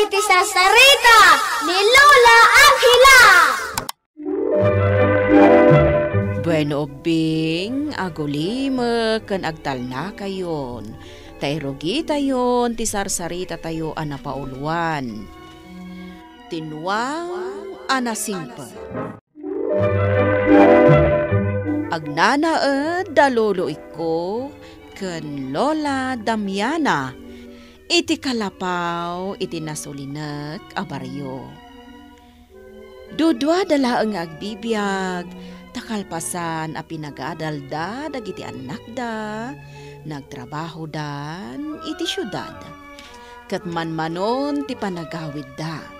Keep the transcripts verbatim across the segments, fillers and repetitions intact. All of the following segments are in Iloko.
Ti sarsarita ni Lola Angela. Bueno, ubbing, agulimek ken agtalnakayon, ta irugitayon ti sarsaritatayo a napauluan, Ti Nuang a Nasingpet. Agnanaed da Lolo Ikko ken Lola Damiana iti kalapaw iti nasulinek a barrio. Duduada laeng nga agbibiag, ta kalpasan a pinagadalda dagiti annakda, nagtrabahodan iti siudad. Ket manmanon ti panagawidda.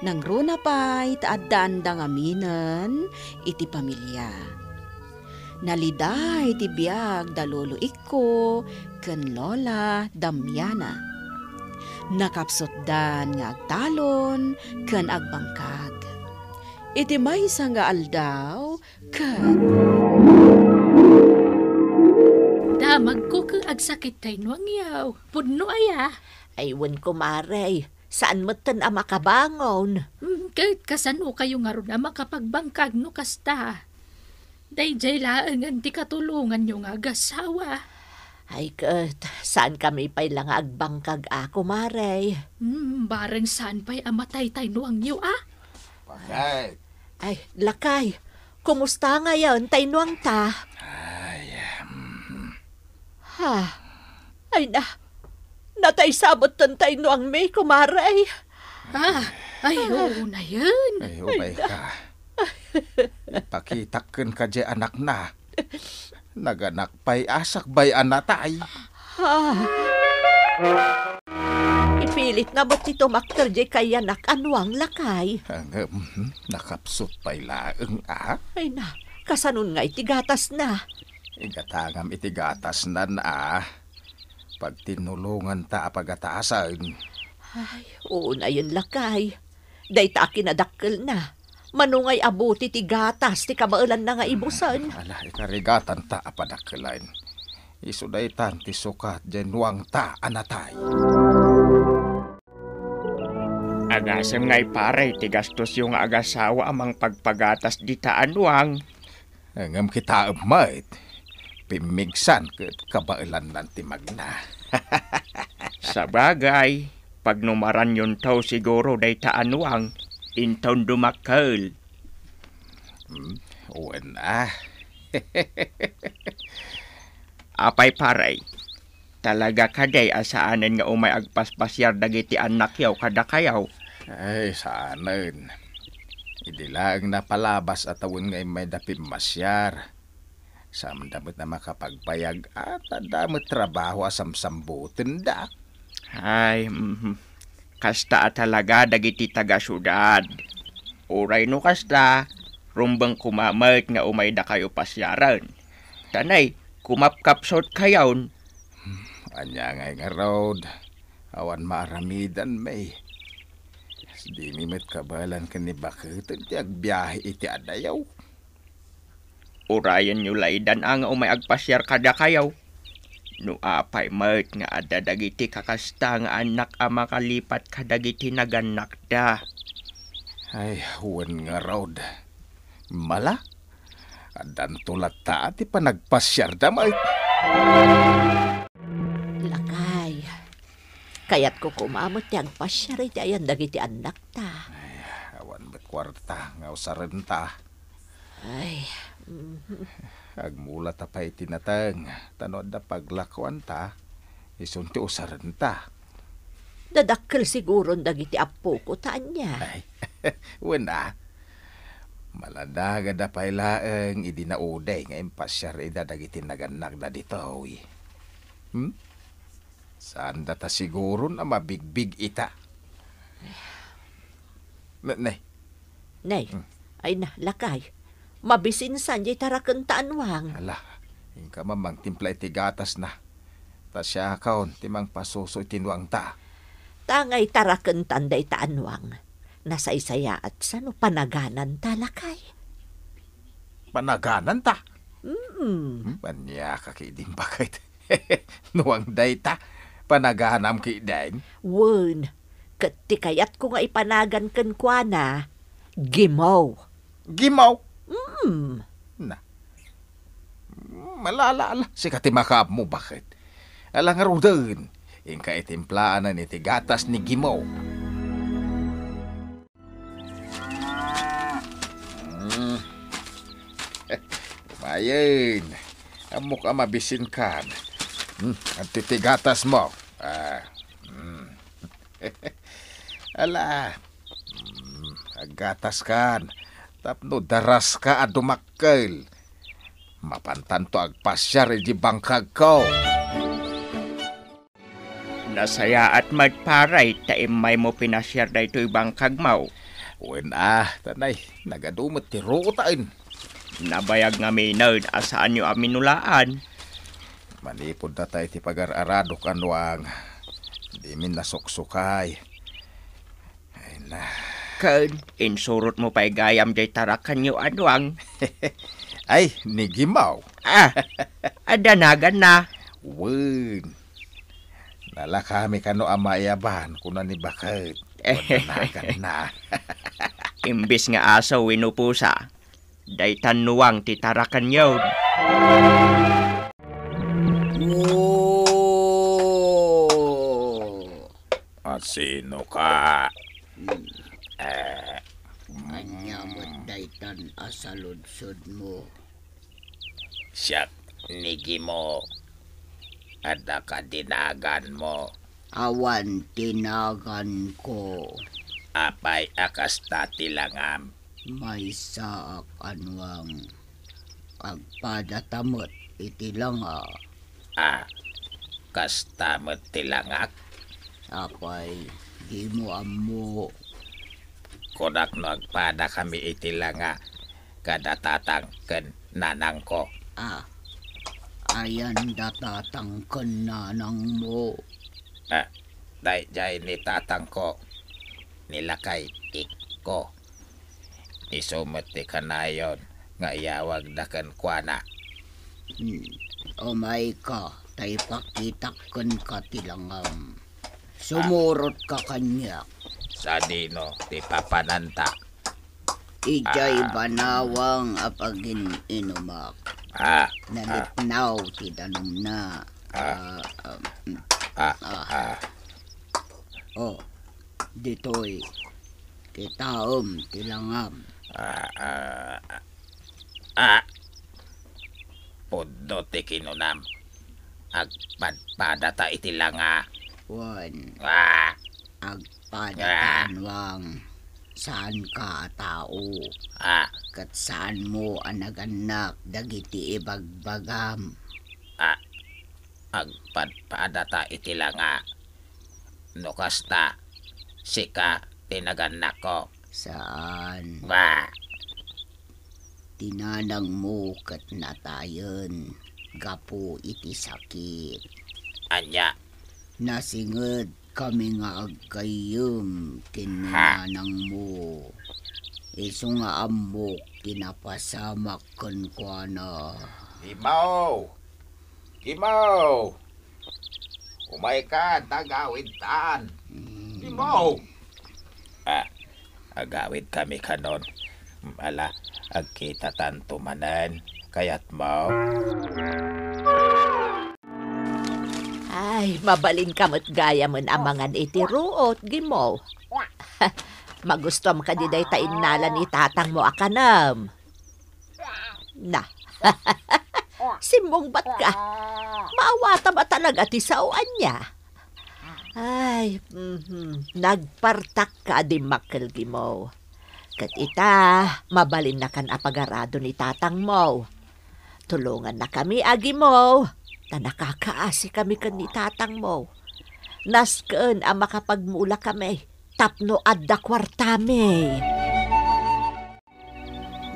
Nangruna pay ta addaanda ngaminen iti pamilia. Naliday ti biag da Lolo Ikko ken Lola Damiana. Nakapsutdan nga agtalon ken agbangkag. Iti maysa nga aldaw, ket damagko ket agsakit tay nuangyo. Pudno aya? Ay, wen, kumare. Saan metten a makabangon. Mm, ket kasano kayo ngarud a makapagbangkag no kasta? Daydiay laengen ti katulonganyo nga agasawa. Ay ket, saan kami pay la nga agbangkag a, kumare? Hmm, bareng saan pay a matay tay nuangyo a? Bakit? Ay, lakay, kumusta ngayon tay nuangta? Ay, hmm. Ha? Ay na, natay sabot tay nuangmi, kumare. Ah, ay, oo na yan. Ay, upay ka. Ipakitak ken kadi anakna. Naganak pay a sakbay a natay. Ah. Ipilitna met ti tumakder diay kayanak a nuang, lakay. Ngem, hmm, nakapsut pay laeng a. Ay na, kasanon nga iti gatasna? Igatangam iti gatasnan a. Pagtinnulonganta a pagatasen. Ay, unayen lakay. Dayta a kinadakkelna. Mano ngay a buti ti gatas ti kabaelanna nga ibusen? Ala, ikarigatanta a padakkelen. Isu daytan ti sukat diay nuangta a natay. Agasem ngay, pare, ti gastosyo nga agasawa a mangpagpagatas dita a nuang. Ngem kitaem met, pimmigsan ket kabaelannan ti magna. Sabagay, pagnumaranyonto siguro dayta a nuang, inton dumakkel. Hmm, wen a. Apay, pare, talaga kadi a saanen nga umay agpaspasiar dagiti annakyo kadakayo? Ay, saanen. Idi laeng napalabas a tawen nga immayda pimmasiar. Saanda met a makapagbayag a ta adda met trabaho a samsambutenda. Ay, mhm. Kasta a talaga dagiti taga-siudad. Uray no kasta, rumbeng koma met nga umaydakayo pasiaren. Ta nay, kumapkapsutkayon. Ania ngay ngarud, awan maaramidanmi. Dimi met kabaelan ken ni baketen ti agbiahe iti adayo. Urayenyo laydan a nga umay agpasiar kadakayo. No apay met nga adda dagiti kakasta nga annak a makalipat kadagiti nagannakda. Ay, wen ngarud. Mala, addanto latta ti panagpasiarda met. Lakay, kayatko koma met ti agpasiar iti ayan dagiti annakta. Ay, awan met kuarta nga usarenta. Ay, mhm. Agmulata pay iti nateng, ta no adda paglakuanta, isun ti usarenta. Dadakkel siguron dagiti appoko, ta ania? Ay, wen a. Maladagada pay laeng idi naudi nga impasiar ida dagiti nagannakda ditoy. Hmm? Saanda ta siguron a mabigbig ita. Ne, ne. Nay, Hmm. Ay na, lakay. Mabisinsan diay tarakenta a nuang. Ala, inka man mangtimpla iti gatasna. Ta siakon ti mangpasuso iti nuangta. Ta ngay tarakentan dayta a nuang. Nasaysayaat sano panagananta, lakay. Panagananta? Mm. Hmm, ania ka ketdin baket? Nuang dayta, panaganam ketdin? Wen, Ket ti kayatko nga ipanagan kenkuana, Gimo. Gimo? Mm. Na. Malala, ala. Sika ti makaammo, baket. Ala ngaruden. Inka itimplaan iti gatas ni Gimo. Mm. Mayen. Ammok a mabisinkan. Hmm, adtoy ti gatasmo. Ah. Hmm. Ala. Hmm, aggataskan. Tapno daraska a dumakkel. Mapantanto agpasiar iti bangkagko. Nasayaat met, pare, ta immaymo pinasiar daytoy bangkagmo. Wen a, tanay, nagadu met ti ruotaen. Nabayag ngamin a saanyo a minulaan. Manipud data iti pagar-aradok a nuang, dimin nasuksukay. Ay na. Ken, insurotmo pay gayam jay tarakanyo a nuang. Ay, ni Gimaw. Ah, adda naganna. Wen. Nalakami kano a maiyaban, kuna ni baket. Wen, naganna. Imbes nga aso wenno pusa, daytan nuang ti tarakanyo. Oh. A sino ka? Hmm. Eh, ania met daytan a saludsodmo? Siak ni Gimo. Adda kadi naganmo? Awan ti naganko. Apay a kasta ti langam? Maysaak a nuang. Agpadata met iti langa. Ah, kasta met ti langak? Apay, dimo ammo? Kunak no agpadakami iti langa kada tatang ken nanangko. Ah, ayan da tatang ken nanangmo? Ah, daydiay ni tatangko, ni lakay Ikko. Isu met ti kanayon nga iyawagda kenkuana. Hmm. Umayka, ta ipakitak kenka ti langam. Sumurotka kaniak. Sadino ti papananta? Idiay banawang a pagin-inumak. Ah, ah. Nalipnaw ti danumna. Ah. Ah, um, ah, ah. Oh, ditoy. Kitaem ti langam. Ah, ah, ah. Pudno ti kinunam. Agpadpadata iti langa. Wen. Ah. Agpadata, ah, nuang. Saanka a tao. Ah. Ket saanmo a nagannak dagiti ibagbagam. Ah. Agpadpadata iti langa. No kasta, sika ti nagannakko. Saan. Ba! Ti nanangmo ket natayen gapu iti sakit. Ania? Nasinged kami nga aggayyem ken ni, ha? Nanangmo. Isu nga ammok ti napasamak kenkuana. Imaw! Kimaw! Umayka ta agawidtan. Mm. Kimaw! Ah, agawidkami kanon. Ala, agkitatanto manen. Kayatmo? Ay, mabalinka met gayamen a mangan iti ruot, Gimaw. Magustuam kadi dayta innala ni tatangmo a kanem. Na. Simmungbatka. Maawatam a talaga ti sao ania. Ay, mhm. Nagpartakka a dimmakkel, Gimaw. Ket ita, mabalinnakan a pagarado ni tatangmo. Tulongannakami a Gimaw, ta nakakaasikami ken ni tatangmo. Nasken a makapagmulakami tapno adda kuartami.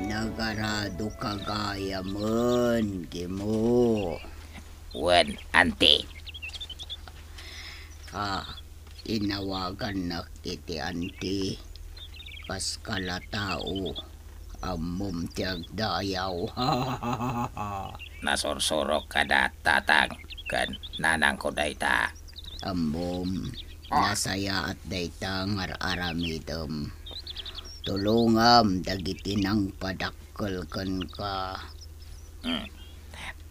Nagaradoka gayamen, Gimo. Wen, anti. Ah, inawagannak iti anti. Kas kala tao, ammom ti agdayaw. Nasursurok kada tatang ken nanangko dayta. Ammom, Nasayaat dayta nga ar-aramidem. Tulongam dagiti nangpadakkel kenka. Hmm.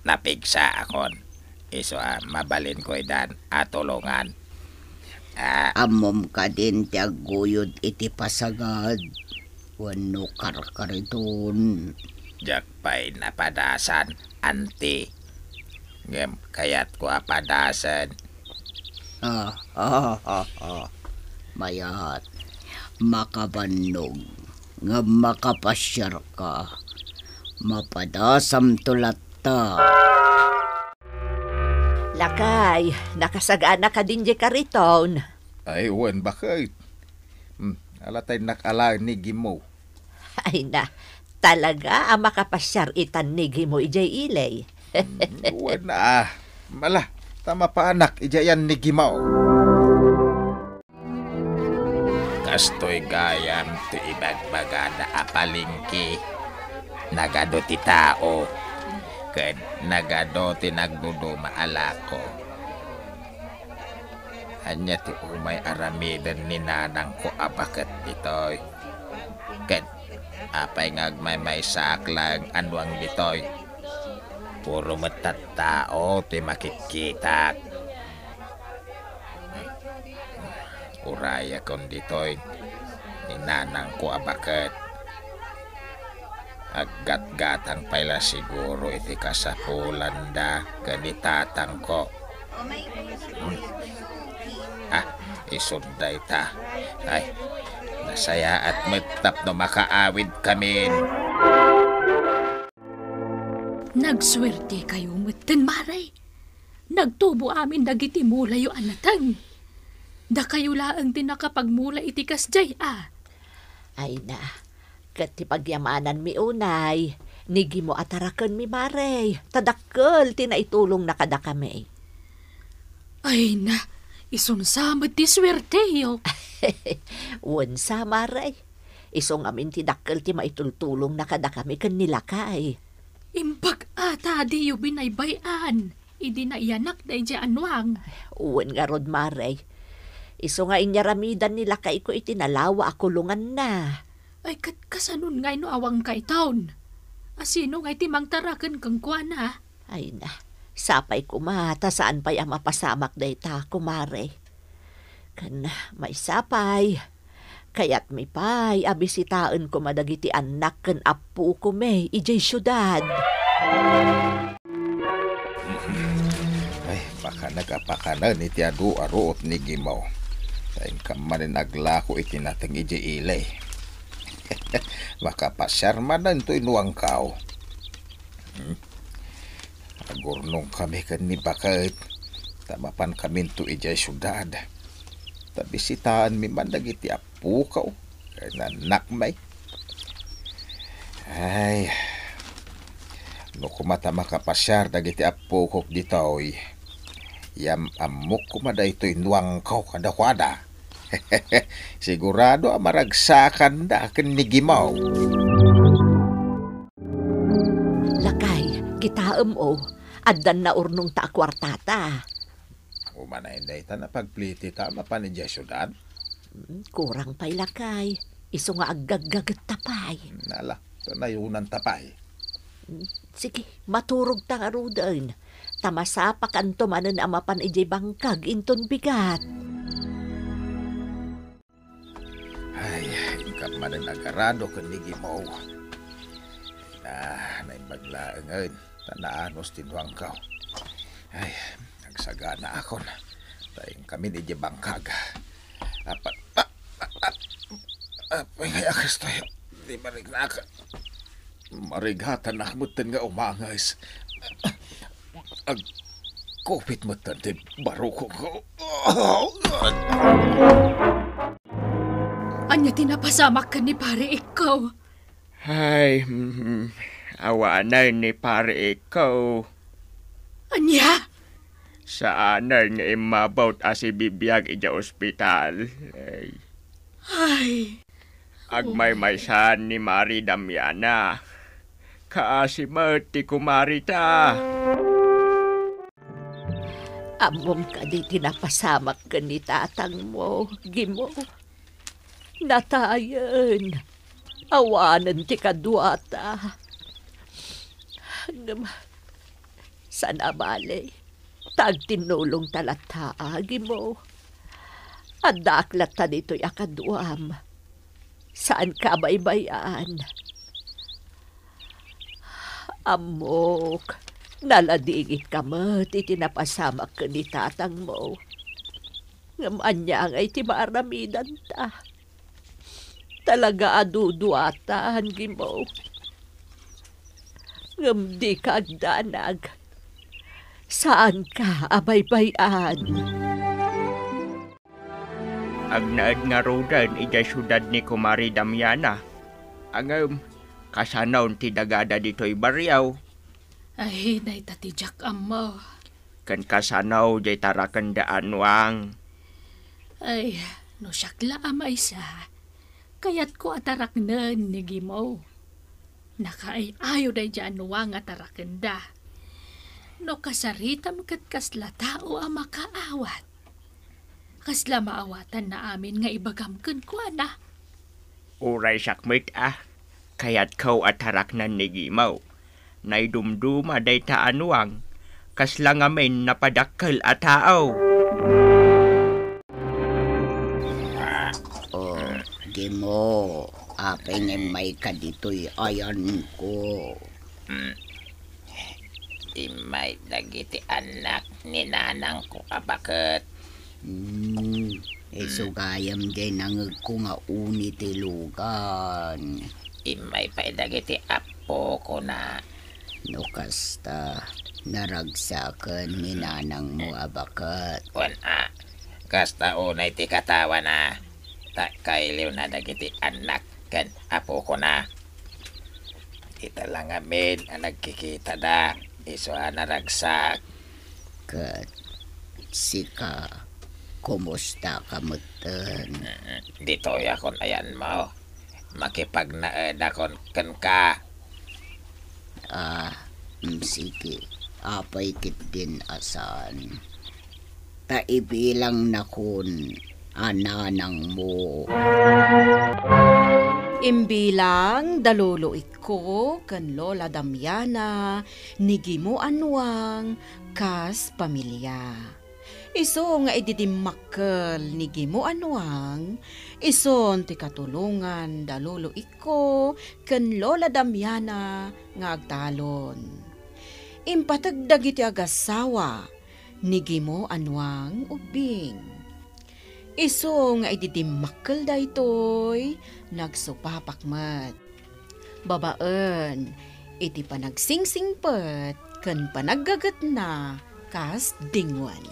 Napigsaakon. Isu a mabalinko idan a tulongan. Ah. Ammom kadin ti agguyod iti pasagad wenno karkariton? Diak pay napadasan, anti. Ngem kayatko a padasen. Ah, ah, ah, ah. Mayat, makabannog, ngem makapasiarka. Mapadasamto latta. Lakay, nakasagana kadin diay kariton? Ay, wen, baket. Hmm, ala tay nakalaan ni Gimo. Ay na, talaga a makapasiar itan ni Gimo idiay ili. Hmm, wen, ah. Ala, ta mapanak idiay ni Gimo. Kastoy gayam ti ibagbagada a palengke. Nagadu ti tao, ken nagadu ti nagduduma a lako. Ania ti umay aramiden ni nanangko a baket ditoy? Ken apay nga agmaymaysaak laeng a nuang ditoy? Puro met tattao ti makitkitak. Urayakon ditoy ni nanangko a baket. Aggatgatang pay la siguro iti kasapulanda ken ni tatangko. Hmm. Ah, isun dayta. Ay, nasayaat met tapno makaawidkamin. Nagsuertekayo metten, Mare. Nagtubo amin dagiti mulayo a nateng. Dakayo laeng ti nakapagmula iti kasdiay a. Ay na, ket ti pagyamananmi unay, ni Gimo a tarakenmi, Mare, ta dakkel ti naitulongna kadakami. Ay na, isunsa met ti suerteyo. Wen sa, Mare. Isu ngamin ti dakkel ti maitultulongna kadakami ken ni Lakay. Imbag a ta diyo binaybay-an idi naiyanak daydiay a nuang. Wen ngarud, Mare. Isu nga inyaramidan ni Lakayko iti nalawa a kulonganna. Ay, ket kasanon ngay no awankayton? A sino ngay ti mangtaraken kenkuana? Ay na, sapay koma ta saan pay a mapasamak dayta, kumare. Ken maysa pay, kayatmi pay a bisitaen koma dagiti annak ken appokomi idiay siudad. Ay, pakanek a pakanen iti adu a ruot ni Gimaw. Ta inka manen aglako iti nateng idiay ili. Makapasiar manen toy nuangkaw. Hmm? Agurnongkami ken ni Baket, ta mapankaminto idiay siudad. Ta bisitaenmi man dagiti appokaw ken annakmi. Ay, no koma ta makapasiar dagiti appokok ditoy, yam-ammok koma daytoy nuangkaw kadakuada. Sigurado a maragsakanda ken ni Gimaw. Lakay, kitaem, o, addan naurnongta a kuartata. Umanay dayta napagplitita a mapan idiay siudad? Mm, kurang pay, lakay. Isu nga aggaggagetta pay. Nala, panayonanta pay. Mm, sige, maturogta ngaruden. Ta masapakanto manen a mapan idiay bangkag inton bigat. Ay, inka manen agarado ken ni Gimaw. Na, naimbag laengen, ta naanus ti nuangkaw. Ay, agsaganaakon. Ta inkamin idiay bangkag. Apat, ah, ah, ah, apay nga yakas tayo. Di marignakan. Marigatanak metten nga umanges. Agkupit metten ti barukok. Ania ti napasamak ken ni Pare Ikko? Ay, mm, awanen ni Pare Ikko. Ania? Saanen nga immabut a sibibiag idiay ospital. Ay. Ay. Agmaymaysan ni Mari Damiana. Kaasi met ti kumarita. Ammom kadi ti napasamak ken ni tatangmo, Gimo? Natayen. Awanen ti kaduata. Ngem, saan a bale, ta agtinnulongta latta, Gimo. Addaak latta ditoy a kaduam. Saanka a baybay-an. Ammok, naladingitka met iti napasamak ken ni tatangmo. Ngem ania ngay ti maaramidanta? Talaga a duduatan, Gimo. Ngem dika agdanag. Saanka a baybay-an. Agnaed ngaruden idiay siudad ni Kumare Damiana. Ngem, kasano ti dagada ditoy barrio? Ay, dayta ti diak ammo. Ken kasano diay tarakenda a nuang? Ay, no siak la a maysa, kayatko a taraknen ni Gimo. Nakaay-ayo daydiay a nuang a tarakenda. No kasaritam ket kasla tao a makaawat, kasla maawatanna amin nga ibagam kenkuana. Uray siak met a, kayatko a taraknen ni Gimo. Naidumduma dayta a nuang, kasla ngamin napadakkel a tao. O, Gimo, apay nga immayka ditoy ayanko? Hmm. Immay dagiti annak ni nanangko a baket. Hmm, isu gayam diay nangegko nga uni ti lugan. Immay pay dagiti appokona. No kasta, naragsaken ni nanangmo a baket. Wen a, kasta unay ti katawana, ta kailiwna dagiti annak ken appokona. Ita la ngamin a nagkikitada, isu a naragsak. Ket sika, kumusta ka metten? Mm, ditoy akon ayanmo. Makipagnaedakon kenka. Ah, mm, sige. Apay ketdin a saan? Ta ibilangnakon a nanangmo. Imbilang da Lolo Ikko ken Lola Damiana ni Gimo a nuang kas pamilia. Isu nga idi dimmakkel ni Gimo a nuang, isun ti katulongan da Lolo Ikko ken Lola Damiana nga agtalon. Impateg dagiti agassawa ni Gimo a nuang ubbing. Isu nga idi dimmakkel daytoy, nagsupapak met. Babaen iti panagsingsimpet ken panaggagetna kas dingwen.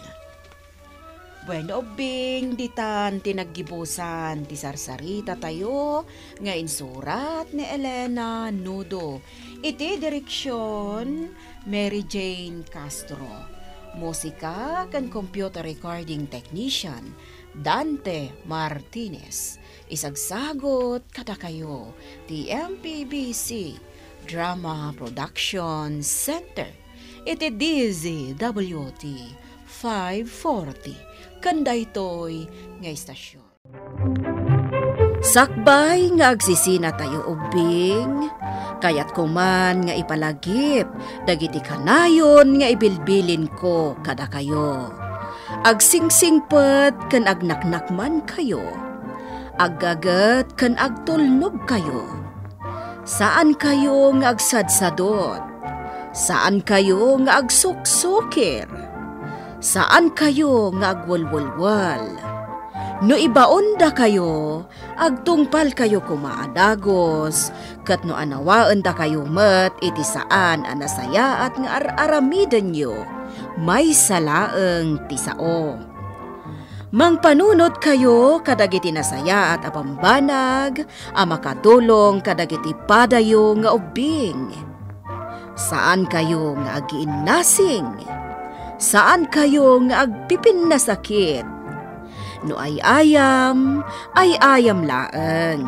Bueno, ubbing, ditan ti naggibusan ti sarsaritatayo nga insurat ni Elena Nudo. Iti direksion, Mary Jane Castro. Musika ken computer recording technician, Dante Martinez. Isagsagut kadakayo ti M P B C Drama Production Center iti D Z W T five forty ken daytoy nga istasyon. Sakbay nga agsisinatayo ubbing, kayatko man nga ipalagip dagiti kanayon nga ibilbilinko kadakayo. Agsingsingpet ken agnaknakmankayo. Aggaget ken agtulnogkayo. Saankayo nga agsadsadot. Saankayo nga agsuksukir. Saankayo nga agwelwelwel. No ibaondakayo, agtungpalkayo koma a dagus, ket no anawaendakayo met iti saan a nasayaat nga ar-aramidenyo, maysa laeng ti sao. Mangpanunotkayo kadagiti nasayaat a bambanag a makatulong kadagiti padayo nga ubbing. Saankayo nga agiinnasing. Saankayo nga agpipinnasakit. No ay-ayam, ay-ayam laeng.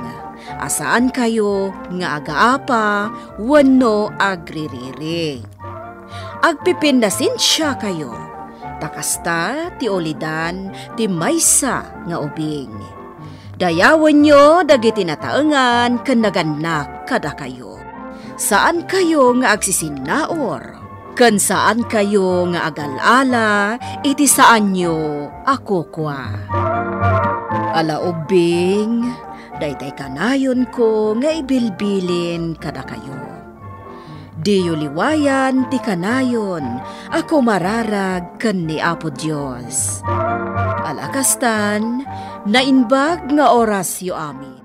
A saankayo nga agaapa wenno agririri. Agpipinnasensiakayo. Ta kasta ti ulidan ti maysa nga ubing. Dayawenyo dagiti nataengan ken nagannak kadakayo. Saankayo nga agsisinnaur, ken saankayo nga agal-ala iti saanyo a kukua. Ala ubbing, daytay kanayonko nga ibilbilin kadakayo. Diyo liwayan ti kanayon a kumararag ken ni Apo Dios. Ala kastan, naimbag nga orasyo amin.